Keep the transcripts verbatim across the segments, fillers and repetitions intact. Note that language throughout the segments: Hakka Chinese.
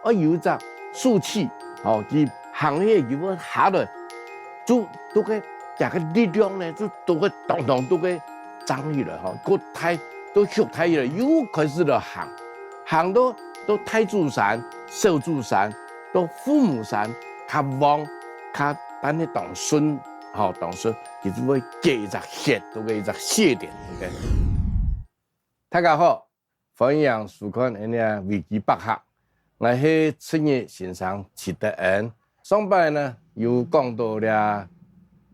愛有一隻手氣，吼，佢行起佢會下來，就都个佢个力量呢，就都个當當都个增起來，吼，个大都蓄大起來，又開始來行，行到到大珠山、小珠山、到父母山，較旺，較但係當順，吼，當順，佢就會結一隻血，都个一隻血點，OK。大家好，歡迎收看𠊎个維基百客，𠊎係陳日先生徐德恩。上擺呢有講到這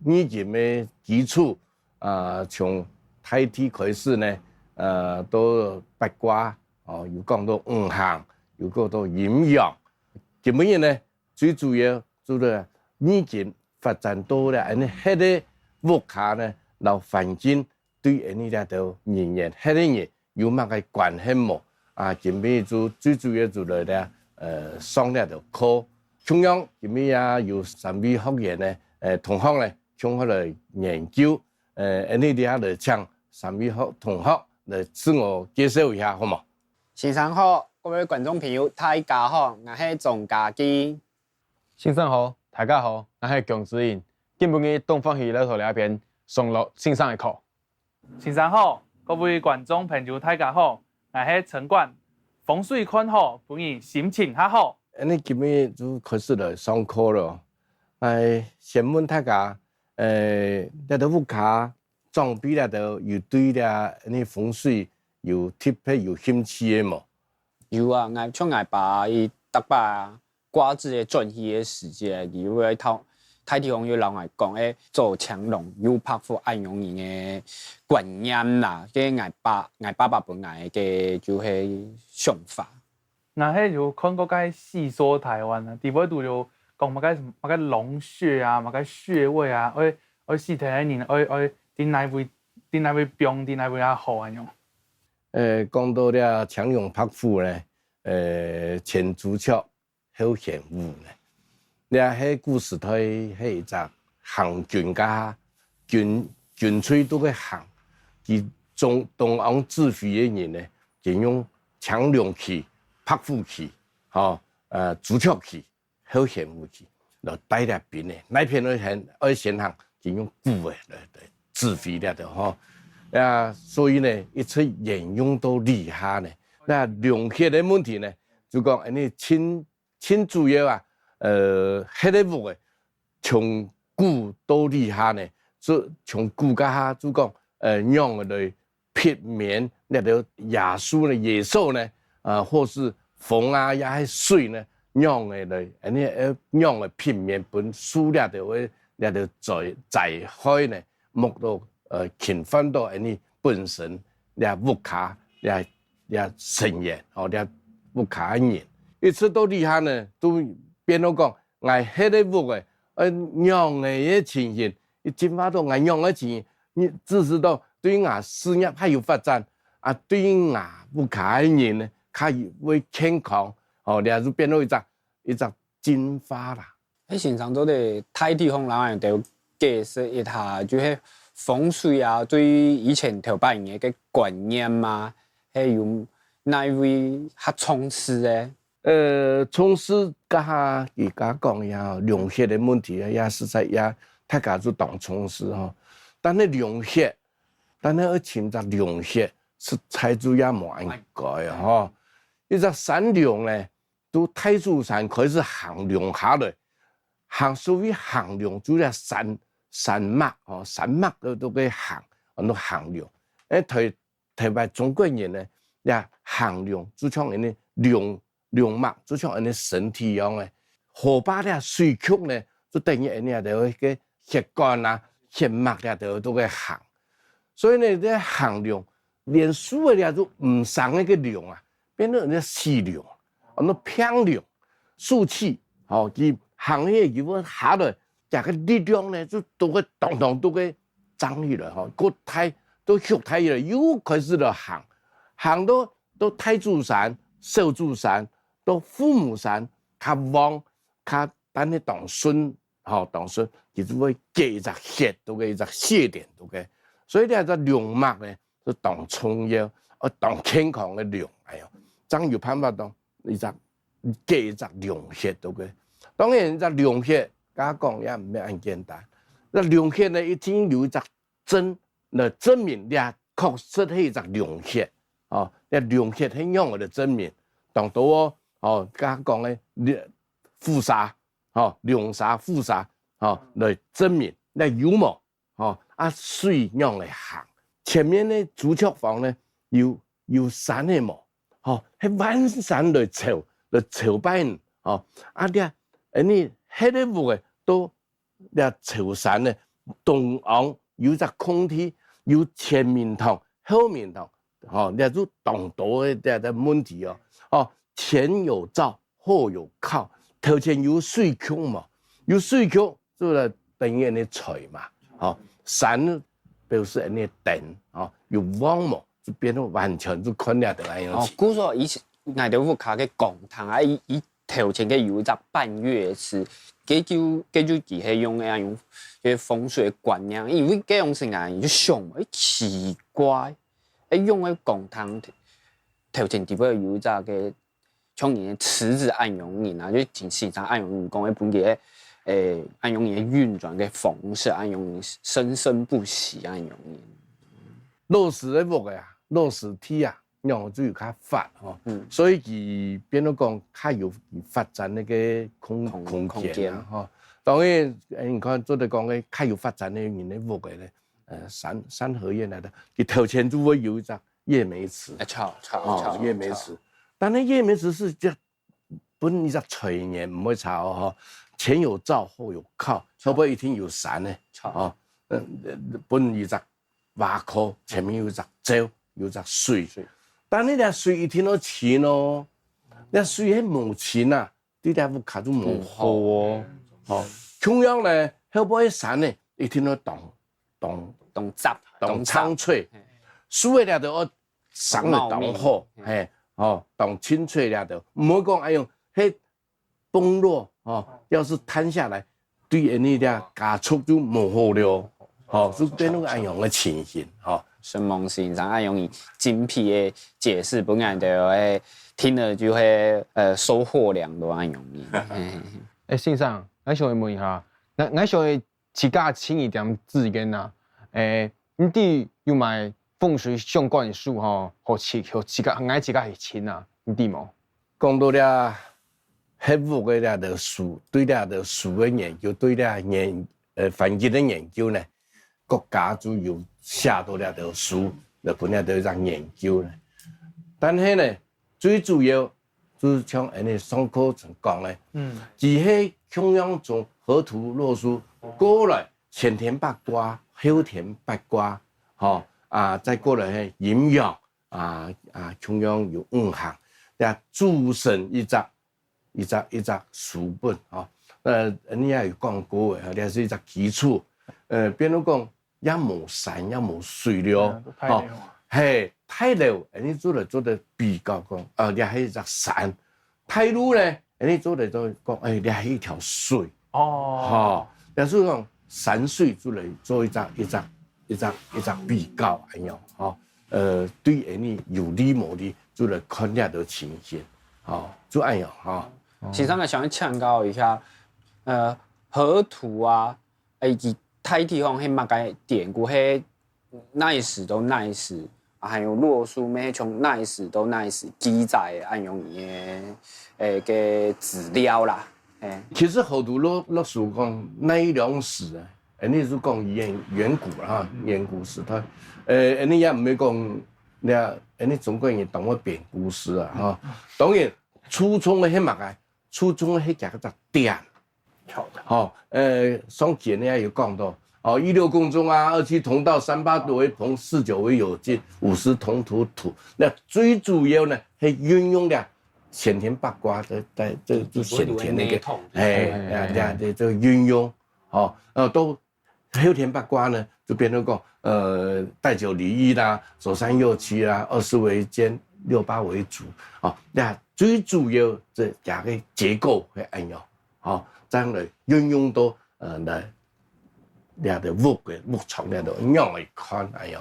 易經个基礎，啊，從大地開始呢，呃，到八卦，哦，有講到五行，有講到陰陽。今晡日呢，最主要就係易經發展到了恁呢，歇个屋下呢，摎環境 對𠊎俚這兜人員，歇个人有麼个關係無？啊，今晡日就最主要就來這，呃，上這兜課。共樣今晡日也有三位學員呢，呃，同學呢，共下來研究。呃，𠊎俚這下來請三位學同學來自我介紹一下，好無？先生好，各位觀眾朋友，大家好，𠊎係鍾家基。先生好，大家好，𠊎係姜子穎。今晡日當歡喜來到這片上老先生个課。 先生好，各位觀眾朋友，大家好，𠊎係陳冠。風水看好，分人心情較好。恁呢今日就開始來上課囉。𠊎先問大家，呃，這兜屋下長輩這兜有對這恁呢風水有特別有興趣个無？有啊，𠊎像𠊎爸佢逐擺啊， 瓜子个轉去个時節，佢會頭大體上有摎𠊎講，誒，做青龍有白虎恁樣个觀念啦，這𠊎爸，𠊎爸爸分𠊎个就係想法。𠊎係有看過該戲說台灣啊，底背都有講麼个麼个龍穴啊，麼个穴位啊，愛愛死忒个人，愛愛在哪位在哪位放，在哪位較好恁樣。誒，講到這青龍白虎呢，誒，前朱雀 後玄武呢。這係古時代係一隻行軍个軍軍隊都个行，佢中中央指揮个人呢，就用青龍旗、白虎旗，吼，呃，朱雀旗、後玄武旗，來帶領兵呢。哪片愛先愛先行，就用鼓个來來指揮了的吼。啊，所以呢，一直沿用到這下呢。那龍穴个問題呢，就講恁呢清 盡主要啊，呃，歇个屋仔，從古到這下呢，就從古到下就講，呃，仰仔來避免這兜野獸呢，野獸呢，啊，或是風啊，也係水呢，仰仔來，恁呢，呃，仰仔避免分受這兜个這兜災災害呢，莫到，呃，侵犯到恁呢本身這屋下這這成員，吼，這屋下个人。一直到這下呢，都變到講，𠊎歇个屋仔，呃，仰仔个情形，佢進化到𠊎仰仔情形，你只知道對𠊎事業較有發展，啊，對𠊎屋下个人呢，較會健康，吼，這就變到一隻一隻進化啦。 誒，先生做得大體上摎𠊎兜解釋一下，就係風水啊，對以前頭擺人个觀念嘛，係有哪位較重視个？呃，重視，頭下佢講个龍穴个問題啊，也實在也大家就當重視吼。但係龍穴，但係愛尋隻龍穴，實在就也無恁該吼。一隻山龍呢， 對大珠山開始行龍下來，行所謂行龍就係山山脈吼，山脈个都个行，安到行龍。誒，台台灣中國人呢，這行龍就像恁呢龍龍脈，就像恁呢身體樣个。河壩這水曲呢，就等於恁呢个血管啊、血脈這都都个行。所以呢，這行龍，連樹仔這都毋生个龍啊， 變到恁呢死龍，安到病龍，受氣，吼，佢行起佢會下來，厥个力量呢，就都會當當都會增起來，吼，个大都蓄大起來，又開始來行，行到到大珠山、小珠山、到父母山，較旺，較但係當順，吼，當順，佢就會結一隻血，都个一隻血點，都个。所以這隻龍脈呢， 係當重要，呃，當健康个龍，哎喲，正有辦法當一隻隔一隻龍穴，對不對？當然，這龍穴，剛剛講也毋係恁簡單。這龍穴呢，一定有一隻證來證明這確實係一隻龍穴。哦，這龍穴係仰般个證明？當多哦，哦，剛剛講个，虎煞，哦，龍煞、虎煞，哦，來證明，該有無？ 吼，啊，水仰會行。前面个朱雀房呢，有，有山个無？吼，係彎山來朝，來朝拜呢，吼。啊，這，恁呢，歇个屋个，到這朝山个中央有一隻空地，有前面堂、後面堂，吼，這就當多个這，這問題哦。哦，前有灶， 後有靠，頭前有水渠無？有水渠，就來等於你財嘛。吼，山表示你个燈，吼，有旺無？就變到完全就看了得恁樣去。哦，故所以前𠊎兜屋下个公廳啊，以，以頭前个有一隻半月池，該就，該就佢係用个啊，用个風水个觀念，因為該樣時間就想，誒，奇怪，誒，用个公廳頭前底背有一隻个 像你个池子恁樣形啊，就像先生恁樣形講个，分佢个，誒，恁樣形个運轉个方式，恁樣生生不息恁樣形。老式个屋个啊，老式地啊，仰就有較闊吼，嗯。所以佢變到講較有發展个空，空，空間啊，空間。吼。當然，誒，你看做得講个較有發展个人个屋个咧，呃，三，三合院來个，佢頭前就會有一隻月眉池。哎，著，著，哦，著，月眉池。著。但係月眉池係這 分一隻財源，毋會差哦，吼。前有灶，後有靠，後背一定有山呢，著。哦，嗯，分一隻瓦殼，前面有一隻灶，有一隻水。水。但係這水一定愛清哦，這水係無清啊，對這屋下就無好哦。嗯，好哦。吼，共樣呢，後背个山呢，一定愛擋，擋，擋閘，擋擋閘。長出。嘿。樹个這兜愛生得當好，茂密。嘿，吼，當青翠了的，毋好講，哎喲，迄崩落，吼，要是坍下來，對人家的家畜就無好了，吼，就變成恁樣的情形，吼。承蒙先生恁樣精闢的解釋，分𠊎兜个聽了就會，呃，收穫良多恁樣。嘿嘿嘿。欸，先生，𠊎想問一下，𠊎，𠊎想 自家清一點自然啊。欸，你知有麼个風水相關个書吼，好自，好自家，𠊎自家去清啊，你知無？講到這，黑屋个這个書，對這个書个研究，對這研，呃，環境个研究呢，國家就有寫到這个書，來分這个一个研究呢。但係呢， 最主要就係像恁樣上課曾講个，嗯。佢係共樣從河圖洛書過來，前天八卦、後天八卦，吼，啊，再過來係陰陽，啊，啊，共樣有五行，也組成一隻，一隻，一隻書本，吼。呃，你也有講過个，這係一隻基礎，呃，比如講， 也無山也無水了，嗯，都大了。吼，係，大了，恁樣做得，做得比較講，啊，這係一隻山。大路呢，恁樣做得，做得講，欸，這係一條水。哦。吼，也係講山水做得做一隻，一隻，一隻，一隻比較，恁樣，吼。呃，對恁樣有利無利，做得看這个情形，吼，就恁樣，吼。先生，𠊎想要請教一下，呃，河圖啊， 欸，佢大體上係麼个典故？係哪時到哪時，啊，還有洛書乜係從哪時到哪時記載个恁樣个，欸，个資料啦？欸。其實河圖洛，洛書講哪一兩時啊，恁樣就講遠，遠古啦，哈，遠古時代。呃，恁樣也毋係講，你看，恁樣中國人當會編故事啊，哈。當然，初衷个係麼个？初衷个係佢个點。 吼，呃，上節呢有講到，哦，一六宮中啊，二七同道，三八為朋，四九為友近，五十同途土。那最主要呢，係運用了先天八卦的，在這，這先天那個，哎，哎，哎，哎，哎，這，這運用，哦，呃，都後天八卦呢，就變成講，呃，帶九離一啦，左三右七啦，二四為肩，六八為足，哦，那最主要這兩個結構會恁樣。 吼，這樣來運用到，呃，來，這个屋个，屋場這个仰來看，恁樣。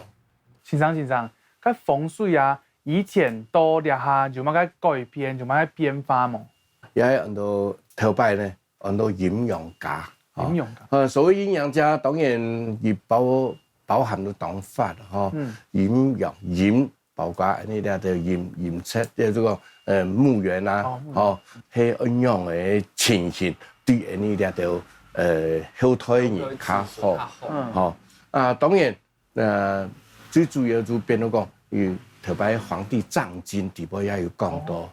先生，先生，該風水啊，以前到這下有麼个改變，有麼个變化無？也安到頭擺呢，安到陰陽家。陰陽家。呃，所謂陰陽家，當然也包包含了當闊哈，陰陽陰，包括恁呢這兜陰陰宅，也就講呃墓園啊，哦，吼，係恁樣个情形，對恁呢這兜呃後代人較好，嗯，吼啊，當然。 呃，最主要就變到講，有頭擺皇帝張晉底背也有講到，哦，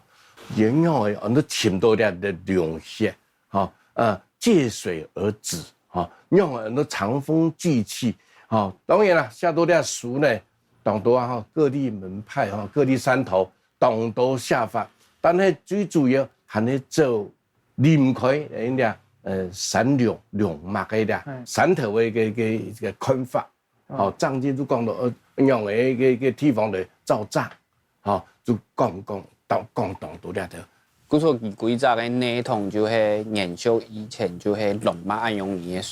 陰陽个，安到尋到這个龍穴，吼，呃，借水而止，吼，用安到藏風聚氣，吼。當然啦，寫到這書呢，當多啊，吼，各立門派，吼，各立山頭，當多寫法，但係最主要還係走離毋開人家呃山龍龍脈个啦，山頭个个个个看法。 吼，正經就講到呃，仰个个个地方來造站，吼，就講講到講當多了的。故所佢歸隻个系統就係延續以前就係龍脈恁樣个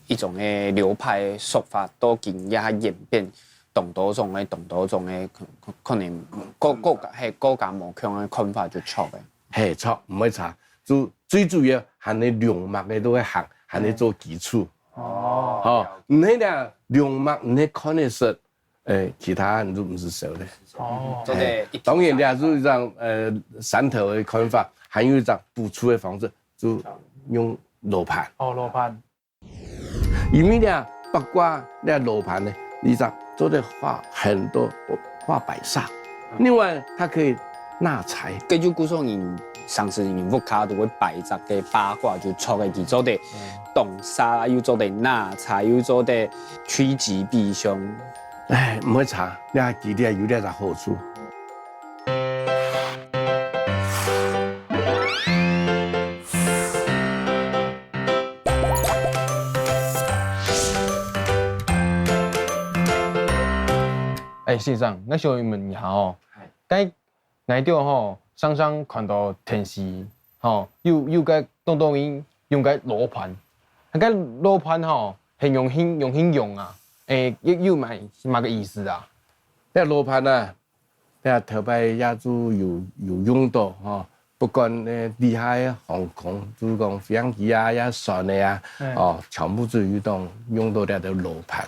一種个流派說法，到今也還演變當多種个、當多種个，可可能各各係各家無共个看法就著个。係著，毋會差。就最主要還係龍脈个都會行，還係做基礎。哦，吼，毋係啦，龍脈毋係看得識，誒，其他人都毋係熟个。哦，做得一，當然啦，就係講呃山頭个看法，還有一種補充个方式，就用羅盤。哦，羅盤。因為呢八卦呢羅盤呢，一隻做得畫很多畫擺設，另外它可以納財。根據古時人上時人屋下都會擺一隻个八卦，就著个佢做得擋煞，又做得納財，又做得趨吉避凶。哎，毋會差，你還記得有這隻好處。 哎，先生，𠊎想問一下哦，該𠊎兜吼，常常看到電視吼，有有个當多人用个羅盤，該羅盤吼，係仰形仰形用啊？誒，又又麼麼个意思啊？該羅盤啊， 該頭擺也就有有用到吼，不管呢厲害个航空，就係講飛行機啊，也船个啊，哦，全部就有當用到這兜羅盤。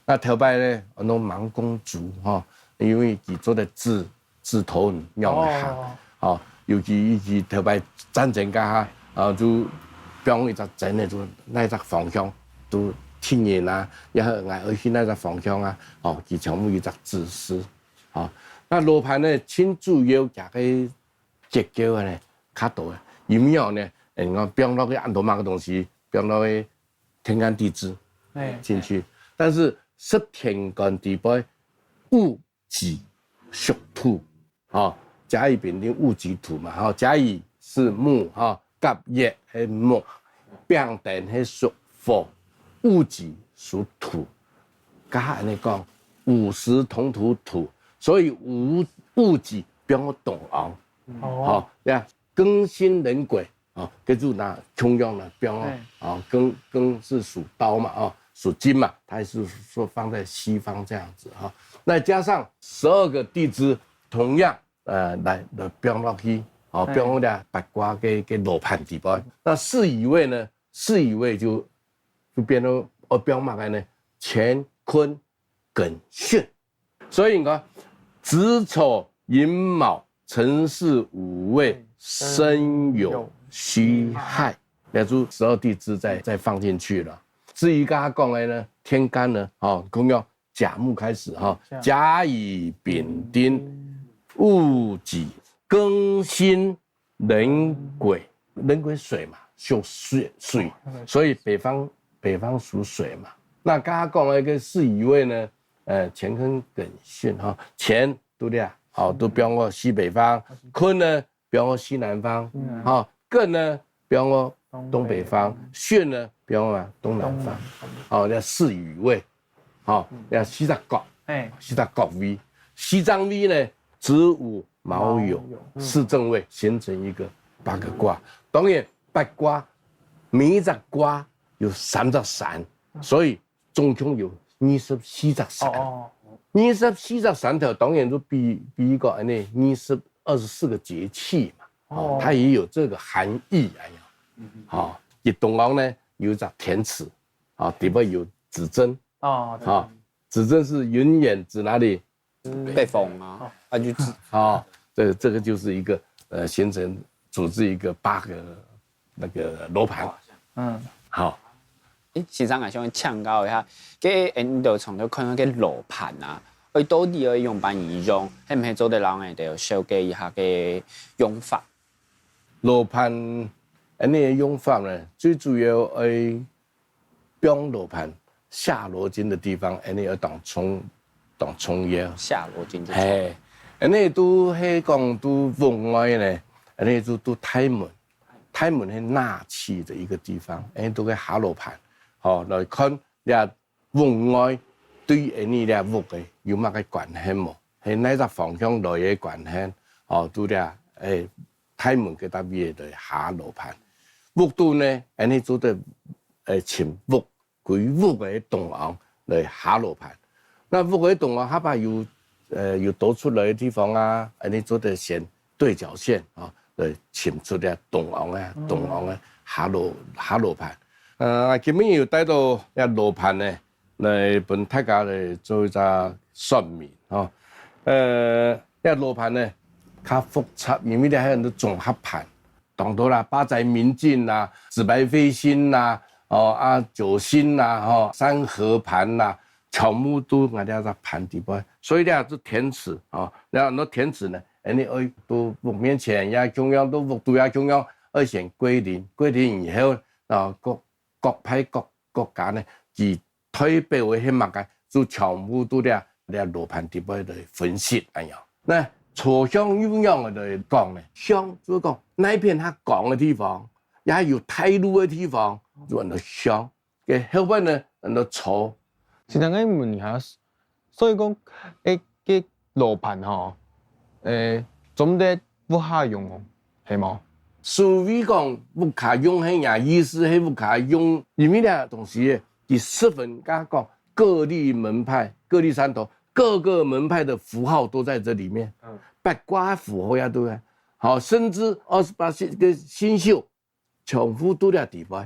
該頭擺呢，安到盲公竹吼，因為佢做得指指頭仰仔行，哦，尤其尤其頭擺戰爭該下，啊就放一隻針呢，就哪隻方向就敵人啊，也係𠊎愛去哪隻方向啊，哦，佢全部有一隻指示。 吼，該羅盤呢，盡主要佢个結構呢，較多个，有無呢？誒，𠊎放落去恁多麼个東西，放落去天干地支進去，但是識天干地背，五己屬土，吼，甲乙丙丁五己土嘛，吼，甲乙係木，吼，甲乙係木，丙丁係屬火，五己屬土。 該恁樣講，午時同土土，所以午午己放到東昂，哦，吼，呀，庚辛壬癸，哦，跟住拿共樣的放哦，哦，庚庚是屬刀嘛，哦，屬金嘛，它是說放在西方這樣子哈。那加上十二个地支，同樣呃來來放落去，哦，放到八卦个个羅盤底背。那四乙位呢？四乙位就就變到愛放麼个呢？乾坤艮巽。所以你看，子丑寅卯辰巳午未申酉戌亥，也就十二地支再再放進去了。至於剛剛講的呢，天干呢，哦，公用甲木開始哈，甲乙丙丁，戊己庚辛壬癸，壬癸水嘛，属水水，所以北方北方屬水嘛。那剛剛講的一个四乙位呢，呃，乾坤艮巽哈，乾都對啊，好，都放到西北方，坤呢放到西南方，好，艮呢放到東北方，巽呢放到東南方，好，叫四乙位，好，叫四隻角，四隻角位，四正位呢，子午 卯酉四正位形成一个八个卦。当然，八卦每一只卦有三只山，所以总共有二十四只山。哦，二十四只山头，当然就比比一个安尼二十二十四个节气嘛。哦，它也有這個含義，哎呀，好，佢中央呢有一隻天池，啊，底背有指針，哦，好，指針是永遠指哪裡？北方啊，啊就指，好，這這個就是一個呃行程組織一個八個那個樓盤，嗯，好，誒，先生，𠊎想請教一下，該恁多常常看到个樓盤啊，愛到底愛用般樣用，係毋係做得摎𠊎兜紹介一下个用法？樓盤恁呢用法呢，最主要愛放樓盤下螺筋的地方，恁呢要當重當重要。下螺筋就係，恁呢都係講都屋外呢，恁呢都都大門，大門係納氣的一個地方，恁呢都个下樓盤，好來看這 屋外對𠊎俚這屋个有麼个關係無？係哪隻方向來个關係？哦，都這誒大門个搭位來下樓盤。屋肚呢，恁呢做得誒尋屋歸屋个中央來下樓盤。那屋个中央下擺有誒有多出來个地方啊，恁呢做得選對角線啊，來尋出這中央个中央个下樓下樓盤。 呃，今晡日有帶到這樓盤呢，來分大家來做一隻說明吼。呃，這樓盤呢較複雜，因為這還有很多綜合盤，當多啦，八宅明鏡啦，紫白飛星啦，哦啊九星啦，吼，山河盤啦，全部都𠊎這隻盤底背。所以這係天池哦，這很多天池呢，恁呢愛到屋面前也共樣，到屋肚也共樣，愛先歸零，歸零以後啊，各 各派各各家呢，佢代表个係麼个，就全部都這這樓盤底背來分析恁樣。那坐向又仰仔來講呢？向就係講哪片較廣个地方，也有大路个地方，就安到向。該後背呢，安到坐。先生，𠊎問一下，所以講，誒，該樓盤吼，誒，總得屋下用哦，係無？所謂講屋下用係呀，意思係屋下用，因為這東西佢十分加講各立門派、各立山頭，各個門派的符號都在這裡面，八卦符號也都在。好，甚至二十八星个星宿，全部都在底背。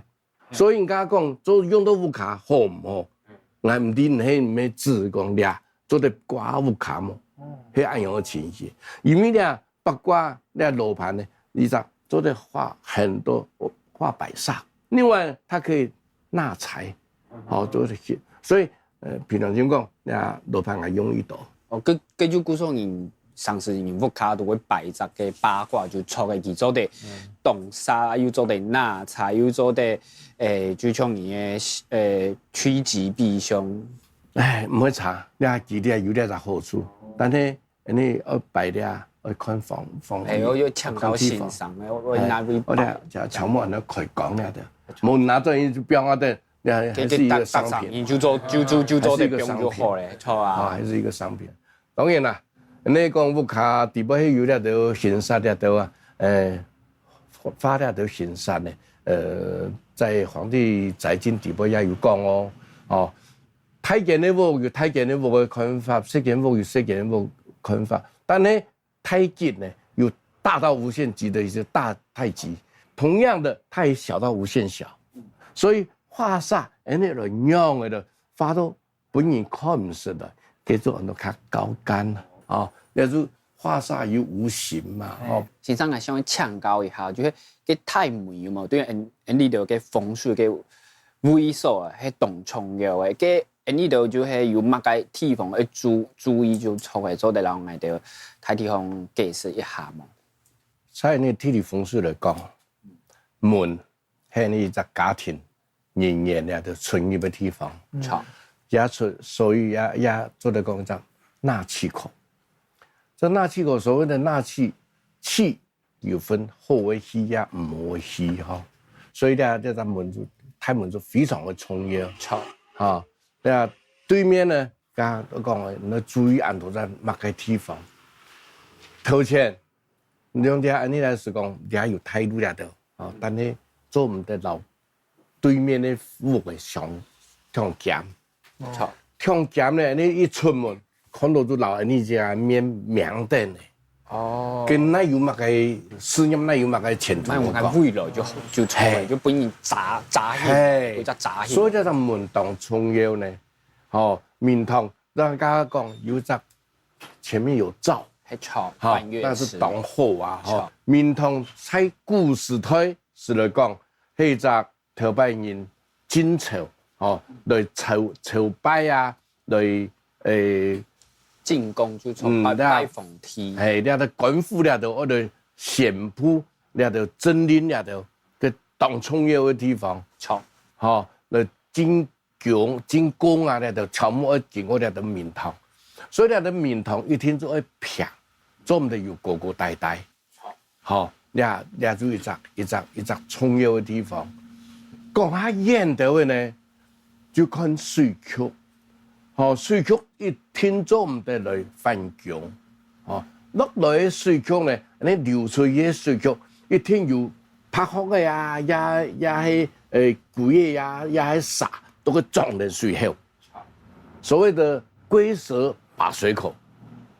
所以人家講做用到屋下好毋好？𠊎毋知你係毋係指講這做得掛屋下無？係恁樣个情形，因為這八卦這樓盤呢，一隻做得畫很多畫擺設，另外它可以納財，好做得去，所以呃平常心講，那樓盤還用得到。哦，該該就故所人常時人屋下都會擺一隻个八卦，就坐个佢做得擋煞，又做得納財，又做得誒，就像你个誒趨吉避凶。哎，毋會差，你還記得有這隻好處，但是你愛擺這，愛看方方哎，我有搶到欣賞的，我我拿位我這全部人都開講了的，無拿到人就不要啊的，那還是一個商品。你就做就就就做得用就好了，錯啊，啊。還是一個商品。當然啦，你講屋下底背有這兜形式這兜啊，誒，畫這兜形式呢，呃，在《黃帝宅經》底背也有講哦，哦，大間个屋有大間个屋个看法，細間屋有細間个屋看法，但呢，太極呢有大到無限極的一些大太極，同樣的，它也小到無限小，所以畫煞恁呢來用个，畫到 分人看毋識个，叫做安到較高竿啊，哦，也就畫煞於無形嘛，哦。先生，𠊎想請教一下，就係該大門有無？對，恁恁呢兜个風水个位所啊，係當重要个。該恁呢兜就係有麼个地方愛注注意就著个，做得摎𠊎兜大體上解釋一下無？在那地理風水來講，門 係你一隻家庭人員个就出入个地方。好，也出，所以也也做得講一隻納氣口。這納氣口所謂的納氣，氣有分好个氣也毋好个氣吼。所以咧，這隻門就大門就非常个重要。好，啊，那對面呢，剛剛講了，你要注意安到在麼个地方。頭前，你用這恁呢來是講，這有大路這兜啊，但是做毋得摎對面个屋个相忒兼。好，忒兼呢，你一出門，看到就摎恁呢隻面面頂呢。哦，跟哪有麼个事業，哪有麼个前途那我看講。未來就就出來，嘿就分人砸砸嘿去，就叫砸去。所以這个門當重要呢，吼，面堂，人家講有隻前面有灶，還吵，哈半，月那是當好啊，哈好。面堂在古時代是來講，係隻頭擺人進朝，吼，來朝朝拜啊，來誒。進宮就從嗯那拜拜皇帝，嘿，這个官府這度，或者縣府這度，鎮令這度，个當重要个地方，吵，吼，來進宮、進宮啊，這度全部愛經過這个面堂，所以這个面堂一定就愛平，做毋得有高高低低，吼，這這就一隻一隻一隻重要个地方。講較遠兜个呢，就看水局。吼，水局一定做毋得來反攻。吼，落來个水局呢，恁樣流出去个水局，一定有白鶴个啊，也也係誒龜个啊，也係蛇，都會撞在水口。所謂的龜蛇把水口，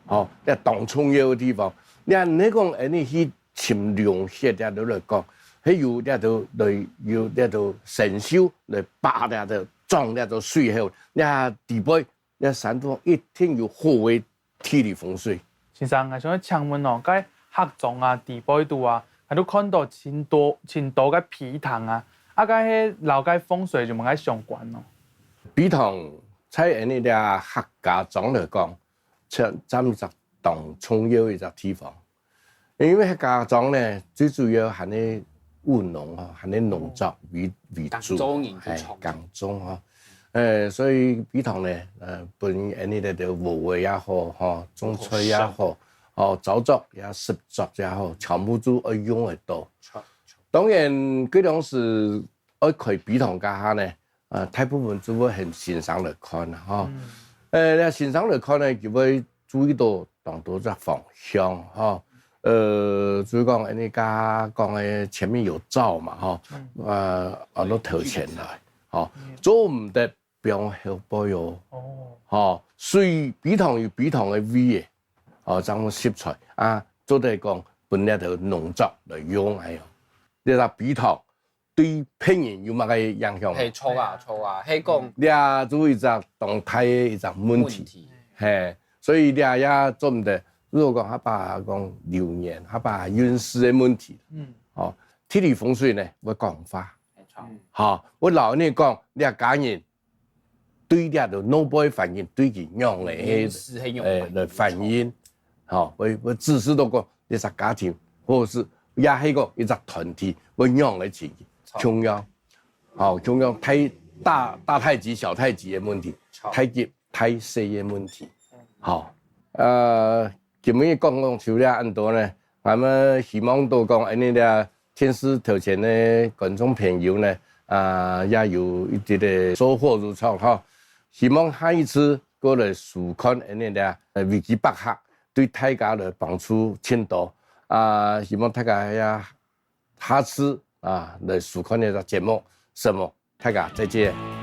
吼，這當重要个地方。你看，你講恁樣去尋龍穴這兜來講，係有這兜來有這兜神獸來把這兜撞這兜水口，這底背 這山肚一定有好个地理風水。先生，𠊎想請問哦，該客庄啊、地背肚啊，𠊎都看到盡多盡多个陂塘啊，啊該係摎該風水有無个相關哦？陂塘在𠊎等這客家庄來講，佔佔一隻當重要一隻地方。因為客家庄呢，最主要還係務農吼，還係農作為為主，耕種人去創哎，耕種吼。呃，所以陂塘呢，呃，分𠊎等這个禾仔也好，吼，種菜也好，哦，朝作也、濕作也好，全部都愛用得到。當然，該當時愛開陂塘該下呢，呃，大部分就會喊先生來看啦，吼。呃，該先生來看呢，佢會注意到當多隻方向，吼。呃，就係講，恁樣講个前面有灶嘛，吼，呃，安到頭前來，吼，做毋得放後背哦，哦，吼，水陂塘有陂塘个位个，吼，正有食材啊，做得講分這兜農作來用，哎喲，這隻陂塘對別人有麼个影響？係錯啊錯啊，係講這就一隻當大个一隻問題。問題，嘿，所以這也做毋得。如果講客話講流年，客話運勢个問題，嗯，哦，地理風水呢會講話，係錯，吼，會摎你講，這家人對這个老輩反應，對佢仰个運勢係仰般誒來反應，吼，會會指示到講這隻家庭，或者是也係講一隻團體會仰个情形，共樣，吼，共樣大大大太極、小太極个問題，太極、太歲个問題，吼，呃，今日講講就這恁多呢，𠊎兜希望到講，恁樣這電視頭前个觀眾朋友呢，啊，也有一息个收穫如初吼。希望下一次過來收看恁樣這維基百客，對大家來幫助盡多。啊，希望大家也下次啊來收看這隻節目，承蒙大家，再見。